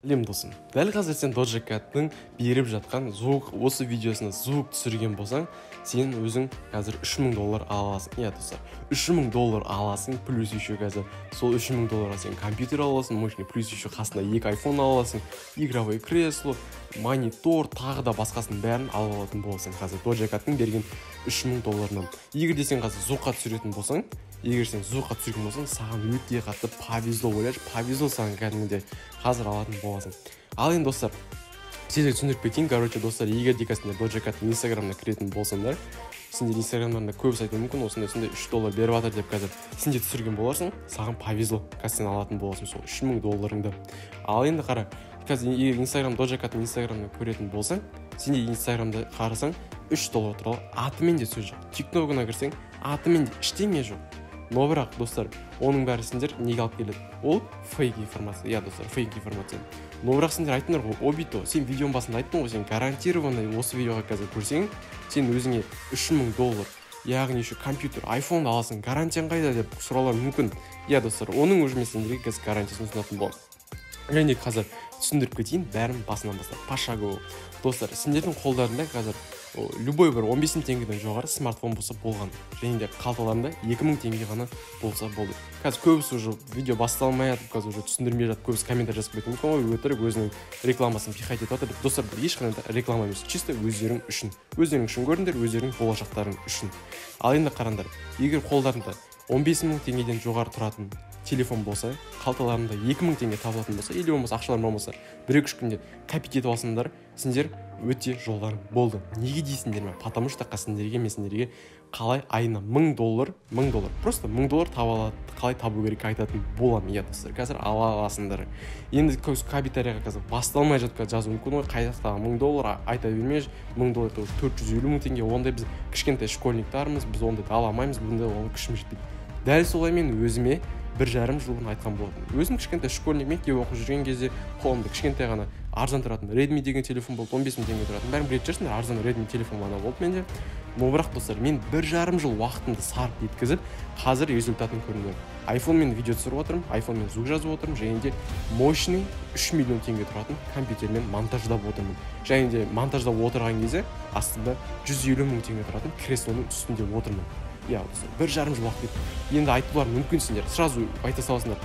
Сәлем, досым! Дәл қазір сен Doja Cat'ның беріп жатқан звук, осы видеосына звук түсірген болсаң, сен өзің қазір 3000 доллар ала аласың. Иә, достар, 3000 доллар аласың, плюс еще қазір сол 3000 долларға сен компьютер ала аласың, мощный, плюс еще қасына екі айфон ала аласың, игровой кресло, монитор, тағы да басқасының бәрін алып алатын боласың қазір Doja Cat'ның берген 3000 долларынан. Егер де сен қазір звукқа түсіретін болсаң, егер сен звукқа түсірген болсаң, саған өте қатты повезло, ойлашы, повезло саған, кәдімгідей қазір алатын боласың. Ал енді, достар, сіздерге түсіндіріп кетейін. Короче, достар, егер де сендер Doja Cat'ның инстаграмына кіретін болсаңдар, сендер инстаграмдарында көбісі айтуы мүмкін, осындай осындай 3 доллар беріп жатыр деп, қазір сен де түсірген боларсың, саған повезло, қазір сен алатын боласың сол 3000 долларыңды. Ал енді қара, қазір егер инстаграм, Doja Cat'ның инстаграмына көретін болсаң, сен де инстаграмда қарасаң, 3 доллар туралы атымен де сөз жоқ. Тиктогына кірсең, атымен де ештеңе жоқ. Но бірақ, достар, оның бәрі сендер неге алып келеді? Ол фейк информация. Иә, достар, фейк информация. Но бірақ сендер айттыңдар ғой: «Обито, сен видеоның басында айттың ғой, сен гарантированный осы видеоға қазір көрсең, сен өзіңе 3000 доллар, яғни еще компьютер, айфон аласың, гарантияң қайда?» — деп сұраулар мүмкін. Иә, достар, оның уже мен сендерге қазір гарантиясын ұсынатын боламын. Және қазір түсіндіріп кетейін бәрін басынан бастап, пошагово. Достар, сендердің қолдарында қазір любой бір 15 мың теңгеден жоғары смартфон болса болған және де қалталарында 2000 теңге ғана болса болды. Қазір көбісі уже видео басталмай жатып, қазір уже түсіндірмей жатып, көбісі комментарий жазып кетуі мүмкін ғой, өтірік өзінің рекламасын пихать етіп жатыр деп. Достар, бұл ешқандай да реклама емес, чисто өздерің үшін, өздерің үшін көріңдер, өздерің болашақтарың үшін. Ал енді қараңдар, егер қолдарында 15 мың теңгеден жоғары тұратын телефон болса, қалталарында 2000 теңге табылатын болса или болмаса ақшаларың болмаса, бір екі үш күнде копить етіп алсаңдар, сендер өте жолдарың болды. Неге дейсіңдер ме? Потому что сендерге, мен сендерге қалай айына 1000 доллар, 1000 доллар, просто 1000 доллар таба алады, қалай табу керек айтатын боламын. Иә, достар, қазір ала аласыңдар. Енді комментарийға қазір басталмай жатып жазуы мүмкін ғой: «Қай жақтағы 1000 доллар, айта бермеші, 1000 доллар это уже 450 мың теңге, ондай біз кішкентай школьниктармыз, біз ондайды ала алмаймыз, бұндай оған күшіміз жетпейді». Дәл солай мен өзіме 1,5 жыл бұрын айтқан болатынмын. Өзім кішкентай школьник, мектеп оқып жүрген кезде қолымда кішкентай ғана арзан тұратын Redmi деген телефон болды, 15 мың теңге тұратын, бәрін білетін шығарсыңдар, арзан Redmi телефон ғана болды менде. Но бірақ, достар, мен 1,5 жыл уақытымды сарп еткізіп, қазір результатын көрдім. Айфонмен видео түсіріп отырмын, айфонмен звук жазып отырмын және де мощный 3 миллион теңге тұратын компьютермен монтаждап отырмын. Және де монтаждап отырған кезде астында 150 мың теңге тұратын креслоның үстінде отырмын. Иә, достар, 1,5 жыл уақыт кетті. Енді айтулар мүмкін, сендер сразу айта саласыңдар: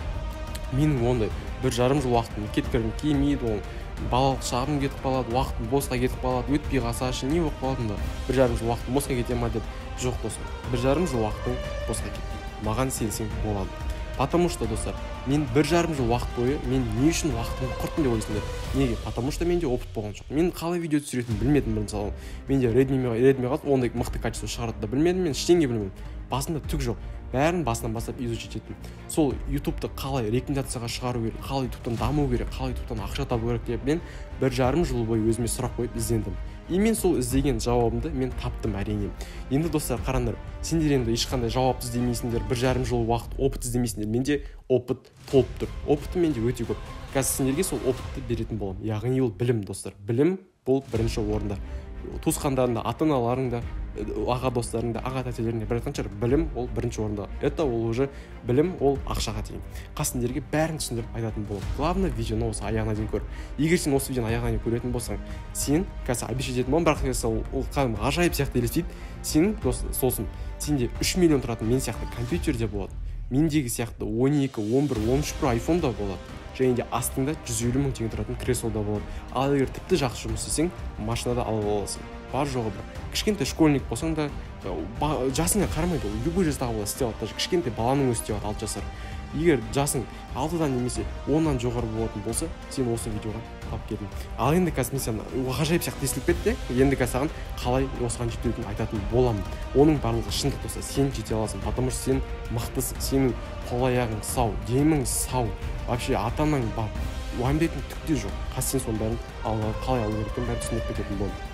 «Менің ондай 1,5 жыл уақытым кеткіргім келмейді, ол балалық шағым кетіп қалады, уақытым босқа кетіп қалады, өтпей қалсашы, не болып қалады онда, 1,5 жыл уақытым босқа кете ма?» — деп. Жоқ, досым, 1,5 жыл уақытың босқа кетпейді, маған сенсең болады. Потому что, достар, мен 1,5 жыл уақыт бойы мен не үшін уақытымды құрттым деп ойлайсыңдар? Неге? Потому что менде опыт болған жоқ, мен қалай видео түсіретінімді білмедім. Мысалы, менде Redmi қалды, ондай мықты качество шығарады да білмедім, мен ештеңе білмедім, басында түк жоқ, бәрін басынан бастап изучить еттім. Сол ютубты қалай рекомендацияға шығару керек, қалай ютубтан даму керек, қалай ютубтан ақша табу керек деп мен 1,5 жыл бойы өзіме сұрақ қойып іздендім. И мен сол іздеген жауабымды мен таптым, әрине. Енді, достар, қараңдар, сендер енді ешқандай жауап іздемейсіңдер, 1,5 жыл уақыт опыт іздемейсіңдер. Менде опыт толып тұр, опытым менде өте көп. Қазір сендерге сол опытты беретін боламын, яғни ол білім, достар. Білім бұл бірінші орында. Туысқандарың да, ата аналарың да, аға достарың да, аға тәтелерің де бір айтқан шығар: білім ол бірінші орында. Это ол уже білім, ол ақшаға тең. Қазір сендерге бәрін түсіндіріп айтатын боламын. Главное, видеоны осы аяғына дейін көр. Егер сен осы видеоны аяғына дейін көретін болсаң, сен қазір обещать ететін боламын, бірақ ол кәдімгі ғажайып сияқты елестейді. Сенің дос, сосын сенде 3 миллион тұратын мен сияқты компьютер де болады, мендегі сияқты 12, 11, 13 Pro айфон да болады және де астыңда 150 мың теңге тұратын кресло да болады. Ал егер тіпті жақсы жұмыс істесең, машина да алып аласың. Бар жоғы бір кішкентай школьник болсаң да, жасыңа қарамайды, ол любой жастағы бала істей алады, даже кішкентай баланың өзі істей алады, 6 жасар. Егер жасың 6-дан немесе 10-нан жоғары болатын болса, сен осы видеоға тап келдің. Ал енді қазір мен саған, ғажайып сияқты естіліп кетті, енді қазір саған қалай осыған жетуін айтатын боламын. Оның барлығы шындық, достар. Сен жете аласың, потому что сен мықтысың, сенің қол аяғың сау, демің сау, вообще ата анаң бар, уайымдайтын түк те жоқ. Қазір сен соның бәрін қалай алу керек екенін бәрін түсіндіріп кететін боламын.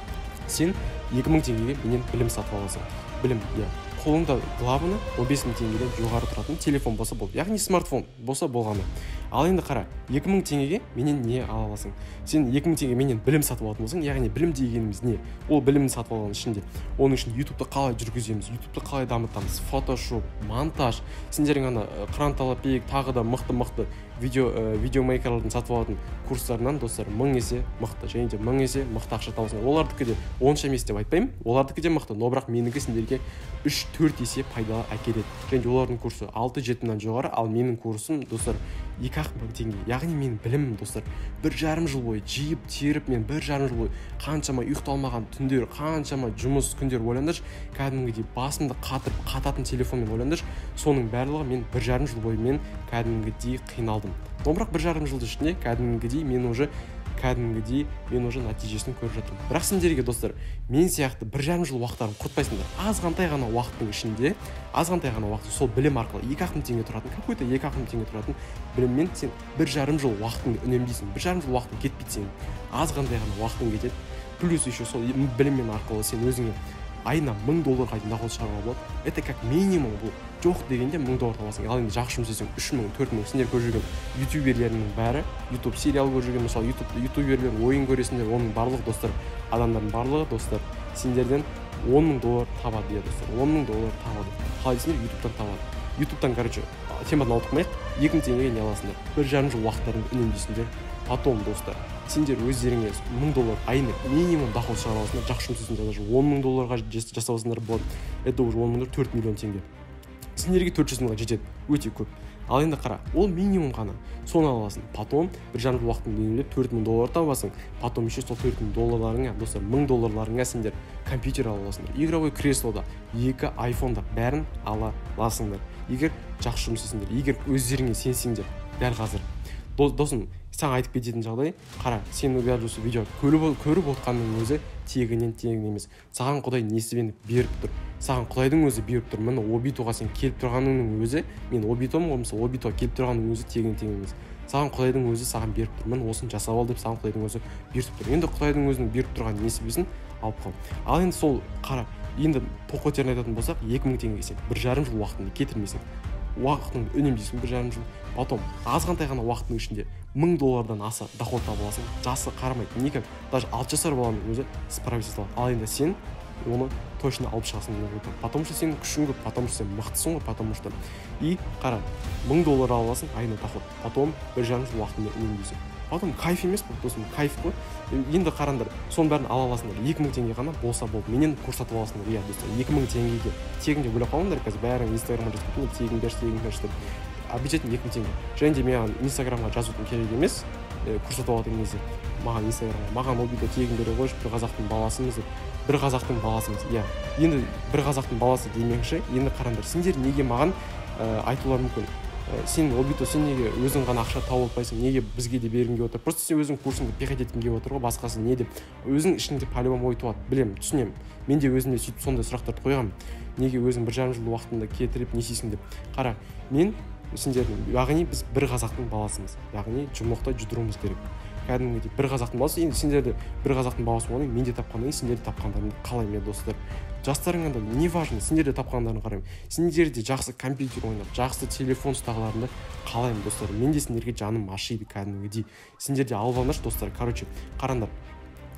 Сен 2000 теңгеге менен білім сатып аласың, білім, иә. Қолыңда, главное, 15 мың теңгеден жоғары тұратын телефон болса болды, яғни смартфон болса болғаны. Ал енді қара, 2000 теңгеге менен не ала аласың? Сен 2000 теңге менен білім сатып алатын болсаң, яғни білім дегеніміз не? Ол білімді сатып алған ішінде, оның ішінде ютубты қалай жүргіземіз, ютубты қалай дамытамыз, фотошоп, монтаж, сендердің ана Қыран Талапбек, тағы да мықты мықты Видеомейкерлердің сатып алатын курстарынан, достар, 1000 есе мықты және де 1000 есе мықты ақша табасыңдар. Олардікі де онша емес деп айтпаймын, олардікі де мықты, но бірақ менікі сендерге 3-4 есе пайда әкеледі. Және де олардың курсы 6-7 мыңнан жоғары, ал менің курсым, достар, 2 ақ мың теңге. Яғни менің білімім, достар, 1,5 жыл бойы жиып теріп, мен 1,5 жыл бойы қаншама ұйықталмаған түндер, қаншама жұмыс күндер, ойлаңдаршы, кәдімгідей басымды қатырып қататын телефонмен, ойлаңдаршы, соның барлығы мен 1,5 жыл бойы мен кәдімгідей қиналдым. Но бірақ 1,5 жылдың ішінде кәдімгідей мен уже нәтижесін көріп жатырмын. Бірақ сендерге, достар, мен сияқты 1,5 жыл уақыттарын құртпайсыңдар. Азғантай ғана уақыттың ішінде, азғантай ғана уақыт, сол білім арқылы 2 ақ мың теңге тұратын, какой-то 2 ақ мың теңге тұратын біліммен сен 1,5 жыл уақытыңды үнемдейсің. 1,5 жыл уақытың кетпейді сенің, азғантай ғана уақытың кетеді. Плюс еще сол біліммен арқылы сен өзіңе айына 1000 долларға дейін доход шығаруға болады. Это как минимум, бұл жоқ дегенде 1000 доллар табасың. Ал енді жақсы жұмыс істесең, 3000, 4000. Сендер көріп жүрген ютуберлердің бәрі, ютуб сериал көріп жүрген, мысалы, ютуб ютуберлер, ойын көресіңдер, оның барлығы, достар, адамдардың барлығы, достар, сендерден 10 000 доллар табады. Иә, достар, 10 000 доллар табады. Қалай десеңдер, ютубтан табады, ютубтан. Короче, темадан ауытқымайық. 2000 теңгеге не аласыңдар? 1,5 жыл уақыттарыңды үнемдейсіңдер. Потом, достар, сендер өздеріңе 1000 доллар айына минимум доход шығара аласыңдар. Жақсы жұмыс істесеңдер, даже 10 000 долларға жасап алсаңдар болады. Это уже 10 000 доллар, 4 миллион теңге. Сендерге 400 мыңға жетеді, өте көп. Ал енді қара, ол минимум ғана, соны ала аласың. Потом 1,5 жыл уақытыңды үнемдеп, 4000 доллар табасың. Потом еще сол 4000 долларларыңа, достар, 1000 долларларыңа сендер компьютер ала аласыңдар, игровой кресло да, екі айфон да, бәрін ала аласыңдар, егер жақсы жұмыс істесеңдер, егер өздеріңе сенсеңдер. Дәл қазір, досым, саған айтып кететін жағдай, қара, сен дәл осы видео көріп отқанның өзі тегіннен тегін емес. Саған Құдай несібені беріп тұр, саған Құдайдың өзі беріп тұр. Міне, Обитоға сен келіп тұрғаныңның өзі, мен Обитомын ғой, мысалы, Обитоға келіп тұрғанның өзі тегін тегін емес. Саған Құдайдың өзі саған беріп тұр, міне, осыны жасап ал деп саған Құдайдың өзі бұйыртып тұр. Енді Құдайдың өзінің беріп тұрған несібесін алып қал. Ал енді сол, қара, енді тоқетерін айтатын болсақ, 2000 теңгеге сен 1,5 жыл уақытыңды кетірмейсің, уақытыңды үнемдейсің 1,5 жыл. Потом азғантай ғана уақыттың ішінде 1000 доллардан аса доход таба аласың. Жасы қарамайды никак, даже 6 жасар баланың өзі справиться ете алады. Ал енді сен оны точно алып шығасың деген ойдамын, потому что сенің күшің көп, потому что сен мықтысың ғой, потому что. И қара, 1000 доллар ала аласың айына доход, потом 1,5 жыл уақытыңды үнемдейсің. Потом кайф емес пе, досым? Кайф қой. Енді қараңдар, соның бәрін ала аласыңдар. 2000 теңге ғана болса болды, менен курс сатып аласыңдар. Иә, достар, 2000 теңгеге тегін деп ойлап қалмаңдар. Қазір бәрің инстаграмға жазып кетіңдер, тегін берші, тегін берші деп. Обязательно 2000 теңге. Және де маған инстаграмға жазудың керек емес, курс сатып алатын кезде маған инстаграмға «Маған Обито тегін бере қойшы, бір қазақтың баласымыз» деп. Бір қазақтың баласымыз, иә. Енді бір қазақтың баласы демекші, енді қараңдар, сендер неге маған айтулары мүмкін: «Сен, Обито, сен неге өзің ғана ақша тауып алпайсың, неге бізге де бергің келіп отыр? Просто сен өзің курсыңды пихать еткің келіп отыр ғой, басқасы не?» деп өзің ішіңде по любому ой туады. Білемін, түсінемін. Мен де өзіме сөйтіп сондай сұрақтарды қойғанмын: неге өзің 1,5 жыл уақытыңды кетіріп, не істейсің деп. Қара, мен сендердің, яғни біз бір қазақтың баласымыз, яғни жұмыртқадай жұдыруымыз керек кәдімгідей. Бір қазақтың баласы. Енді сендер де бір қазақтың баласы болғаннан кейін, мен де тапқаннан кейін, сендер де тапқандарыңды қалаймын. Иә, достар, жастарыңа да не важно, сендер де тапқандарың қараймын. Сендер де жақсы компьютер ойнап, жақсы телефон ұстағыларыңды қалаймын, достар. Мен де сендерге жаным ашиды кәдімгідей. Сендер де алып алыңдаршы, достар. Короче, қараңдар,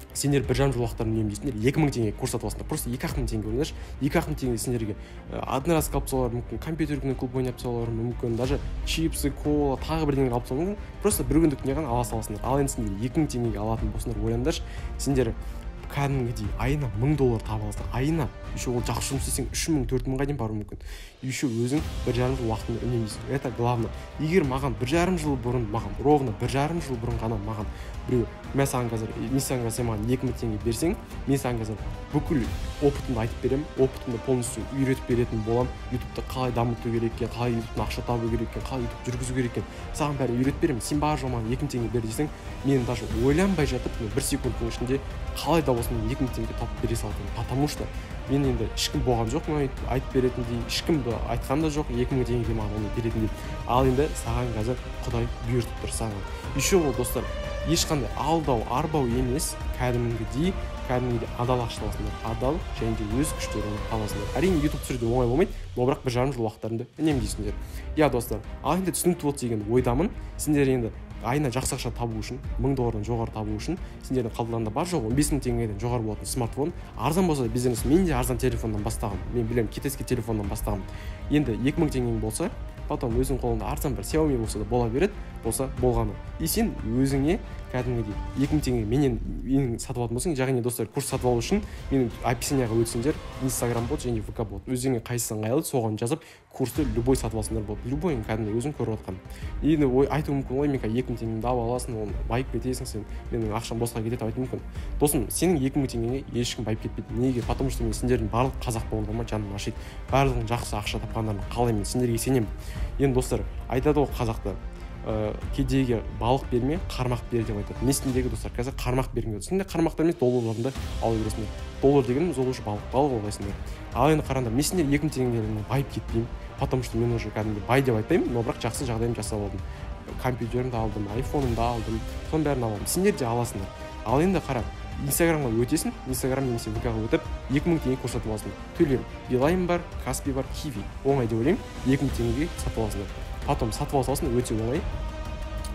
сендер 1,5 жыл уақыттарын үнемдейсіңдер, 2000 теңге курс сатып аласыңдар. Просто 2 ақ мың теңге, ойлаңдаршы, 2 ақ мың теңге сендерге одноразка алып тастаулары мүмкін, компьютерный клуб ойнап тастаулары мүмкін, даже чипсы, кола, тағы бірдеңе алып тастауы мүмкін. Просто бір күндік не ғана ала саласыңдар. Ал енді сендер 2000 теңгеге алатын болсаңдар, ойлаңдаршы, сендер кәдімгідей айына 1000 доллар таба аласыңдар айына. Еще ол жақсы жұмыс істесең, 3000, 4000-ға дейін баруы мүмкін. Еще өзің 1,5 жыл уақытыңды үнемдейсің. Это главное. Егер маған 1,5 жыл бұрын, маған ровно 1,5 жыл бұрын ғана маған біреу мен саған қазір, мен саған қазір, сен маған 2000 теңге берсең, мен саған қазір бүкіл опытымды айтып беремін, опытымды полностью үйретіп беретін боламын, ютубты қалай дамыту керек екен, қалай ютубтан ақша табу керек екен, қалай ютуб жүргізу керек екен, саған бәрін үйретіп беремін, сен бар жоғы маған 2000 теңге бер десең, мен даже ойланбай жатып, мен бір секундтың ішінде қалай да болсын 2000 теңге тауып бере салатын. Потому что мен енді ешкім болған жоқ маған айтып беретіндей, ешкім айтқан да жоқ 2000 теңгеге маған оны беретіндей. Ал енді саған қазір Құдай бұйыртып тұр саған. Еще ол, достар, ешқандай алдау, арбау емес, кәдімгідей адал ақша аласыңдар, адал және де өз күштеріңді табасыңдар. Әрине, ютуб түсіру оңай болмайды, но бірақ 1,5 жыл уақыттарыңды үнемдейсіңдер. Иә, достар, ал енді түсінікті болды деген ойдамын. Сендер енді айына жақсы ақша табу үшін, 1000 доллардан жоғары табу үшін, сендердің қалталарыңда бар жоғы 15 000 теңгеден жоғары болатын смартфон, арзан болса да бизнес. Мен де арзан телефоннан бастағанмын, мен білемін, китайский телефоннан бастағанмын. Енді 2000 теңгең болса Потом өзің қолыңда арзан бір Xiaomi болса да бола береді, болса болғаны. И сен өзіңе кәдімгідей 2000 теңге менен менің сатып алатын болсаң, яғни, достар, курс сатып алу үшін менің описанияға өтсеңдер, Инстаграм болады және ВК болады. Өздеріңе қайсысы ыңғайлы, соған жазып, курсты любой сатып алсаңдар болады. Любой, кәдімгі өзің көріп отқан. Енді ой айтуы мүмкін: «Ой, мен қазір 2000 теңгеңді алып аласың, оны байып кетесің сен, менің ақшам босқа кетеді», – деп айтуы мүмкін. Досым, сенің 2000 теңгеңе ешкім байып кетпейді. Неге? Потому что мен сендердің барлық қазақ болғандарыма жаным ашиды, барлығың жақсы ақша тапқандарына қалаймын, сендерге сенемін. Енді, достар, айтады ғой қазақта, «Кедейге балық берме, қармақ бер» деп айтады. Мен сендерге, достар, қазір қармақ бергім келеді. Сендер қармақтар емес, долларларыңды ала бересіңдер. Доллар дегеніміз ол уже балық, балық алғайсыңдар. Ал енді қараңдар, мен сендер 2000 теңгелеріңе байып кетпеймін, потому что мен уже кәдімгідей бай деп айтпаймын, но бірақ жақсы жағдайымды жасап алдым: компьютерімді алдым, айфонымды алдым, соның бәрін алдым. Сендер де аласыңдар. Ал енді қара, Инстаграмға өтесің, Инстаграм немесе ВК ға өтіп, 2000 теңге курс сатып аласың. Төлем Билайн бар, Каспи бар, Киви, оңай деп ойлаймын. 2000 теңгеге сатып аласыңдар. Потом сатып ала саласың, өте оңай.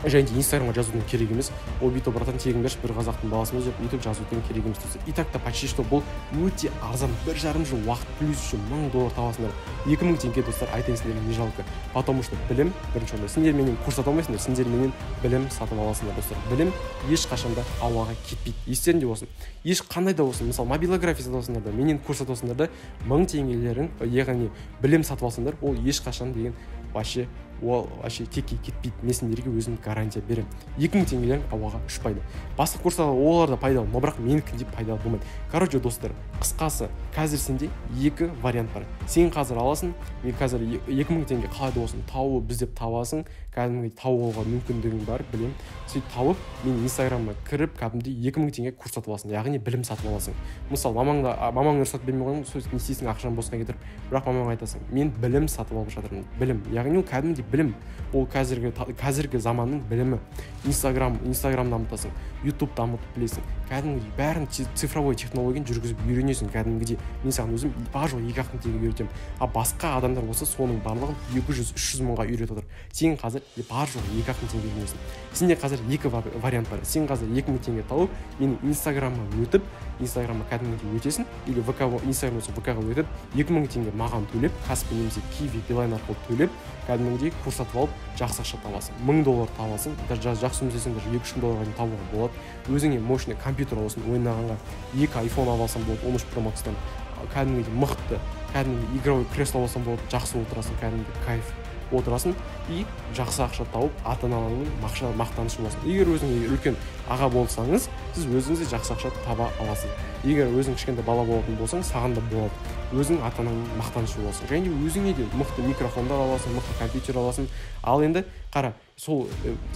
Және де Инстаграмға жазудың керек емес: «Обито, братан, тегін берші, бір қазақтың баласымыз», – деп өйтіп жазудың керек емес, достар. И так та почти что бұл өте арзан, 1,5 жыл уақыт плюс еще 1000 доллар табасыңдар. 2000 теңге, достар, айтайын сендерге, не жалко, потому что білім бірінші орында. Сендер менен курс сата алмайсыңдар, сендер менен білім сатып аласыңдар. Достар, білім ешқашан да ауаға кетпейді, естеріңде болсын. Ешқандай да болсын, мысалы, мобилография сатып алсаңдар да, менен курс сатып алсаңдар да, 1000 теңгелерің, яғни білім сатып алсаңдар, ол ешқашан деген вообще, ол вообще текке кетпейді. Мен сендерге өзім гарантия беремін, 2000 теңгелерің ауаға ұшпайды. Басқа курстар, олар да пайдалы, но бірақ менікіндей пайдалы болмайды. Короче, достар, қысқасы, қазір сенде екі вариант бар. Сен қазір аласың, мен қазір 2000 теңге қалай да болсын тауып, іздеп табасың, кәдімгідей тауып алуға мүмкіндігің бар, білемін. Сөйтіп тауып, мен Инстаграмға кіріп, кәдімгідей 2000 теңге курс сатып аласың, яғни білім сатып аласың. Мысалы, мамаңда, мамаң рұқсат бермей қойған, сосын не істейсің, ақшаны босқа кетіріп? Бірақ мамаңа айтасың: «Мен білім сатып алып жатырмын». Білім, яғни ол кәдімгідей білім, ол қазіргі заманның білімі. Инстаграм дамытасың, Ютуб дамытып білесің, кәдімгідей бәрін, цифровой технологияны жүргізіп үйренесің. Кәдімгідей мен саған өзім бар жоғы 2-ақ мың теңге үйретемін, а басқа адамдар болса, соның барлығын 200-300 мыңға үйретіп отыр. Сен қазір бар жоғы 2-ақ мың теңге үйренесің. Сенде қазір екі вариант бар. Сен қазір 2000 теңге тауып, менің Инстаграмыма өтіп, Инстаграмға кәдімгідей өтесің или ВК, Инстаграм болса, ВК ға өтіп, 2000 теңге маған төлеп, Каспи немесе Киви, Билайн арқылы төлеп, кәдімгідей курс сатып алып, жақсы ақша табасың, 1000 доллар табасың. Даже жақсы жұмыс істесең, даже 2-3 мың долларға дейін табуға болады. Өзіңе мощный компьютер аласың ойнағанға, екі айфон алып алсаң болады, 13 Pro Max-тан кәдімгідей мықты, кәдімгі игровой кресло алсаң болады, жақсы отырасың, кәдімгі кайф отырасың. И жақсы ақша тауып, ата аналарыңның мақтанышы боласың. Егер өзің үлкен аға болсаңыз, сіз өзіңіз де жақсы ақша таба аласыз. Егер өзің кішкентай бала болатын болсаң, саған да болады, өзің ата анаңның мақтанышы боласың. Және де өзіңе де мықты микрофондар аласың, мықты компьютер аласың. Ал енді қара, сол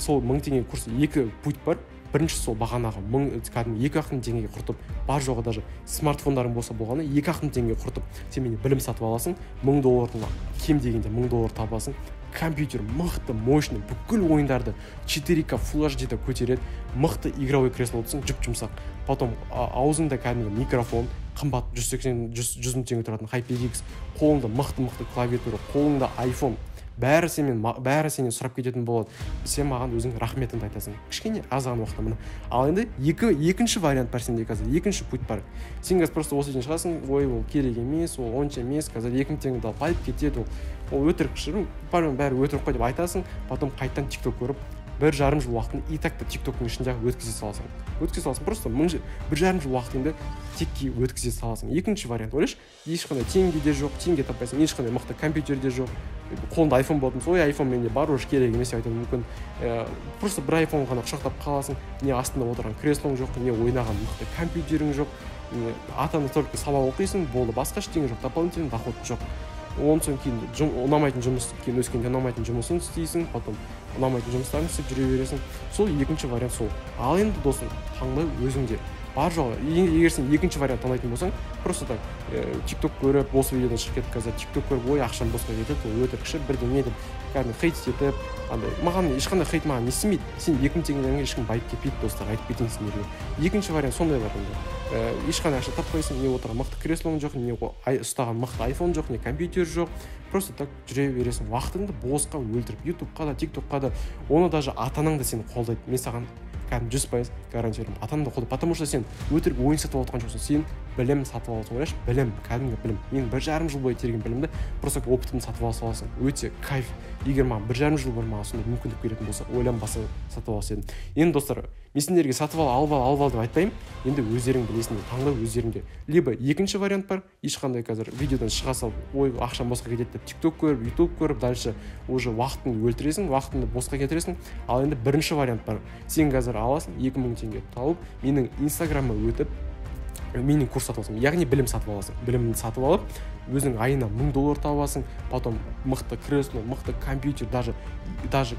1000 теңге курс, екі путь бар. Бірінші, сол бағанағы мың, кәдімгі 2-ақ мың теңгеге құртып, бар жоғы даже смартфондарың болса болғаны, 2-ақ мың теңге құртып, сен менен білім сатып аласың, 1000 доллардың, кем дегенде 1000 доллар табасың. Компьютер мықты, мощный, бүкіл ойындарды 4К Full HD да көтереді, мықты игровой кресло отырсың, жұп жұмсақ. Потом аузыңда кәдімгі микрофон, қымбат, 180, 100 мың теңге тұратын HyperX, қолыңда мықты мықты клавиатура, қолыңда iPhone, бәрі сенімен, бәрі сенен сұрап кететін болады. Сен маған өзің рахметіңді айтасың кішкене аз ғана уақытта, міне. Ал енді екінші вариант бар сенде қазір, екінші путь бар. Сен қазір просто осы жерден шығасың: «Ой, ол керек емес, ол онша емес, қазір 2000 теңгеңді алып байып кетеді, ол өтірік, бәрі өтірік қой», – деп айтасың. Потом қайтадан Тик Ток көріп, 1,5 жыл уақытын и так та Тик Токтың ішінде өткізе саласың, өткізе саласың. Просто 1,5 жыл уақытыңды текке өткізе саласың. Екінші вариант, ойлашы: ешқандай теңге де жоқ, теңге таппайсың, ешқандай мықты компьютер де жоқ. Қолыңда айфон болатын болса: «Ой, айфон менде бар, уже керек емес», – деп айтуы мүмкін. Просто бір айфон ғана құшақтап қаласың, не астында отырған креслоң жоқ, не ойнаған мықты компьютерің жоқ, не ата ана, только сабақ оқисың, болды, басқа ештеңе жоқ, дополнительный доход жоқ. Онан соң кейін ұнамайтын жұмыс, кейін өскенде ұнамайтын жұмысын істейсің, потом ұнамайтын жұмыстарын істеп жүре бересің. Сол екінші вариант сол. Ал енді, досым, таңдау өзіңде бар жоғы. Егер сен екінші вариант таңдайтын болсаң, просто так Тик Ток көріп, осы видеодан шығып кетіп, қазір Тик Ток көріп, «Ой, ақшам босқа кетеді, ол өтірікші бірдеңе» деп кәдімгі хейт етіп, андай маған ешқандай хейт маған не істемейді. Сен 2000 теңгелеріңе ешкім байып кетпейді, достар, айтып кетейін сендерге. Екінші вариант сондай бар енді. Ешқандай ақша таппайсың, не отырған мықты креслоң жоқ, не ұстаған мықты айфон жоқ, не компьютер жоқ. Просто так жүре бересің, уақытыңды босқа өлтіріп, Ютубқа да, Тик Токқа да. Оны даже ата анаң да сені қолдайды. Мен саған Кәдімгі 100% гарантия беремін. Ата-анаңды қолдап, потому что сен өтірік ойын сатып алып жатқан жоқсың, сен білім сатып аласың. Ойлашы, білім, кәдімгі білім. Мен 1,5 жыл бойы терген білімді просто опытымды сатып ала саласың. Өте кайф. Егер маған 1,5 жыл бұрын маған сондай мүмкіндік беретін болса, ойланбаса сатып алса едім. Енді достар, мен сендерге сатып ал, алып ал, алып ал деп айтпаймын. Енді өздерің білесіңдер, таңдау өздеріңде. Либо екінші вариант бар, ешқандай қазір видеодан шыға салып, ой, ақшам босқа кетеді деп TikTok көріп, YouTube көріп, дальше уже уақытыңды өлтіресің, уақытыңды босқа кетіресің. Ал енді бірінші вариант бар. Сен қазір аласың 2000 теңге тауып, менің Инстаграмыма өтіп, менің курс сатып аласың, яғни білім сатып аласың. Білімді сатып алып, өзің айына $1000 табасың, потом мықты кресло, мықты компьютер, даже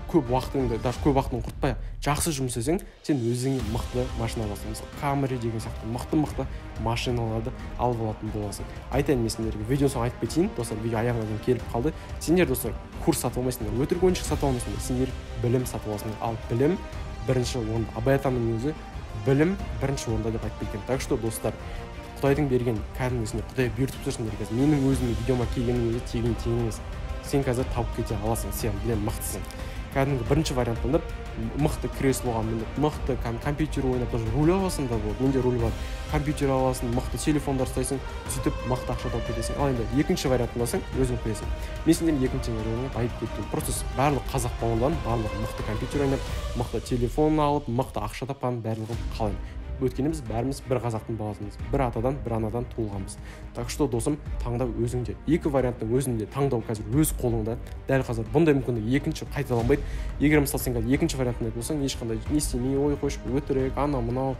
көп уақытыңды, даже көп уақытыңды құртпай, жақсы жұмыс істесең, сен өзіңе мықты машина аласың. Мысалы, Camry деген сияқты мықты-мықты машиналарды алып алатын боласың. Айтайын мен сендерге, видеоны соң айтып кетейін, достар, видео аяғына дейін келіп қалды. Сендер, достар, курс сатып алмайсыңдар, өтірік ойыншық сатып алмайсыңдар, сендер білім сатып аласыңдар. Ал білім бірінші орында. Абай атамның өзі білім бірінші орында деп айтып кеткен. Так что, достар, Құдайдың берген кәдімгісіне Құдай бұйыртып тұр сендерге қазір. Менің өзімнің видеома келгеннің өзі тегін тегін емес. Сен қазір тауып кете аласың, сен білем мықтысың. Кәдімгі бірінші вариант таңдап, мықты креслоға мініп, мықты компьютер ойнап, даже руль аласың да болады. Менде руль бар. Компьютер аласың, мықты телефондар ұстайсың, сөйтіп мықты ақша тауып кетесің. Ал енді екінші вариант таңдасаң, өзің білесің. Мен сендердің екінші вариантыңа байып кеттім. Просто барлық қазақ бауырларым, барлығы мықты компьютер ойнап, мықты телефон алып, мықты ақша тапқан барлығын қалаймын. Өйткені біз бәріміз бір қазақтың баласымыз, бір атадан, бір анадан туылғанбыз. Так что, досым, таңдау өзіңде. Екі варианттың өзінде таңдау қазір өз қолыңда. Дәл қазір бұндай мүмкіндік екінші қайталанбайды. Егер мысалы сен қазір екінші вариантын айтып болсаң, ешқандай не істемей, ой қойшы, өтірік, анау мынау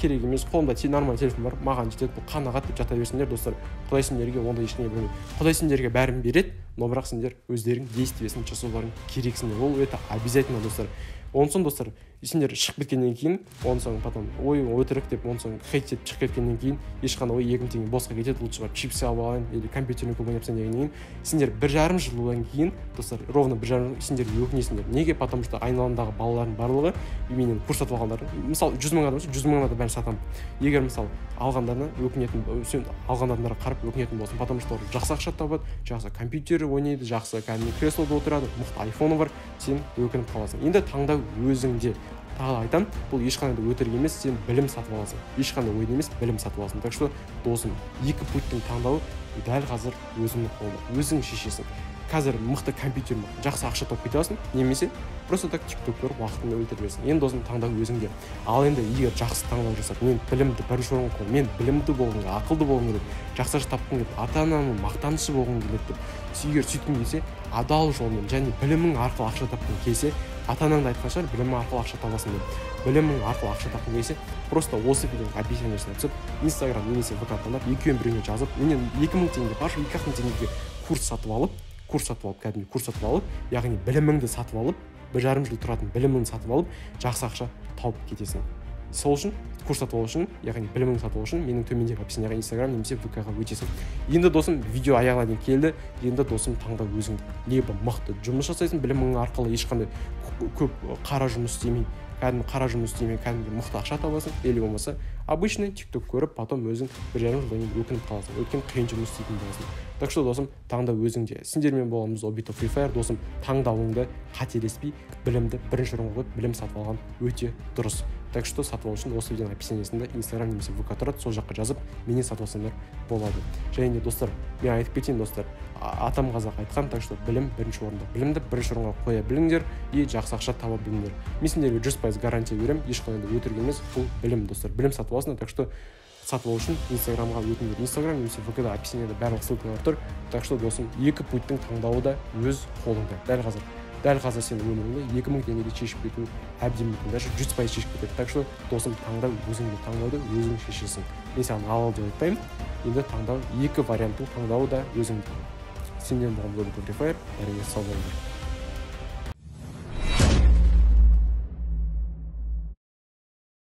керек емес, қолымда нормальный телефон бар, маған жетеді, бұл қанағат деп жата берсеңдер, достар, Құдай сендерге ондай ештеңе бермейді. Құдай сендерге бәрін береді, но бірақ сендер өздерің действиесін жасауларың керексіңдер. Ол это обязательно, достар. Онан соң, достар, сендер шығып кеткеннен кейін, онан соң потом ой өтірік деп, онан соң хейт деп шығып кеткеннен кейін, ешқандай ой 2000 теңге босқа кетеді, лучше барып чипсы алып алайын или компьютермен көп ойнап дегеннен кейін, сендер 1,5 жылдан кейін, достар, ровно 1,5 жыл сендер өкінесіңдер. Неге? Потому что айналамдағы балалардың барлығы менен курс сатып алғандар, мысалы 100 мың адам болса, 100 мың адам бәрін сатамын. Егер мысалы алғандарына өкінетін, сен алған адамдарға қарап өкінетін болсаң, потому что олар жақсы ақша табады, жақсы компьютер ойнайды, жақсы кәдімгі креслода отырады, мықты айфоны бар, сен өкініп қаласың. Енді таңдау өзіңде. Тағы да айтамын, бұл ешқандай да өтірік емес, сен білім сатып аласың. Ешқандай ойын емес, білім сатып аласың. Так что, досым, екі пульттің таңдауы дәл қазір өзіңнің қолыңда. Өзің шешесің. Қазір мықты компьютер, жақсы ақша тауып кете аласың, немесе просто так TikTok көріп уақытыңды өлтіре бересің. Енді досым, таңдау өзіңде. Ал енді егер жақсы таңдау жасап, мен білімді бірінші орынға қойып, мен білімді болғым келеді, ақылды болғым келеді, жақсы ақша тапқым келеді, ата-анамның мақтанышы болғым келеді деп, егер сөйткің келсе, адал жолмен және білімің арқылы ақша тапқың келсе, ата-анаң да айтқан шығар, білімің арқылы ақша табасың деп. Білімің арқылы ақша тапқың келсе, просто осы видеоның описаниесіне түсіп, Инстаграм немесе ВК таңдап, екеуін біреуіне жазып, менен 2000 теңге, баршы 2000 теңгеге курс сатып алып, курс сатып алып, кәдімгі курс сатып алып, яғни біліміңді сатып алып, 1,5 жыл тұратын біліміңді сатып алып, жақсы ақша тауып кетесің. Сол үшін курс сатып алу үшін, яғни біліміңді сатып алу үшін менің төмендегі описанияға Инстаграм немесе ВК-ға өтесің. Енді досым, видео аяғына дейін келді. Енді досым, таңдау өзіңде. Либо мықты жұмыс жасайсың білімің арқылы, ешқандай көп қара жұмыс істемей, кәдімгі қара жұмыс істемей, кәдімгі мықты ақша табасың, или болмаса обычный TikTok көріп, потом өзің 1,5 жылдан кейін өкініп қаласың. Өйткені қиын жұмыс істейтін боласың. Так что, досым, таңдау өзіңде. Сендермен боламыз Обито Free Fire. Досым, таңдауыңды қателеспей, білімді бірінші орынға қойып, білім сатып алған өте дұрыс. Так что сатып алу үшін осы видеоның описаниесінде Инстаграм немесе ВК тұрады, сол жаққа жазып, менен сатып алсаңдар болады. Және де, достар, мен айтып кетейін, достар, атам қазақ айтқан, так что білім бірінші орында. Білімді бірінші орынға қоя біліңдер и жақсы ақша таба біліңдер. Мен сендерге 100% гарантия беремін, ешқандай да өтірік емес, бұл білім, достар. Білім сатып аласыңдар, так что сатып алу үшін Инстаграмға өтіңдер. Инстаграм немесе ВК-да описаниеда барлық ссылкалар тұр. Так что, досым, екі пульттің таңдауы да өз қолыңда. Дәл қазір. Дәл қазір сен өміріңді 2000 теңгеде шешіп кету әбден мүмкін, даже 100% шешіп кетеді. Так что, досым, таңдау өзіңде, таңдауды өзің шешесің. Мен саған ал деп айтпаймын. Енді таңдау, екі варианттың таңдауы да өзіңде. Сенден болған Обито Free Fire, бәріңе сау болыңдар.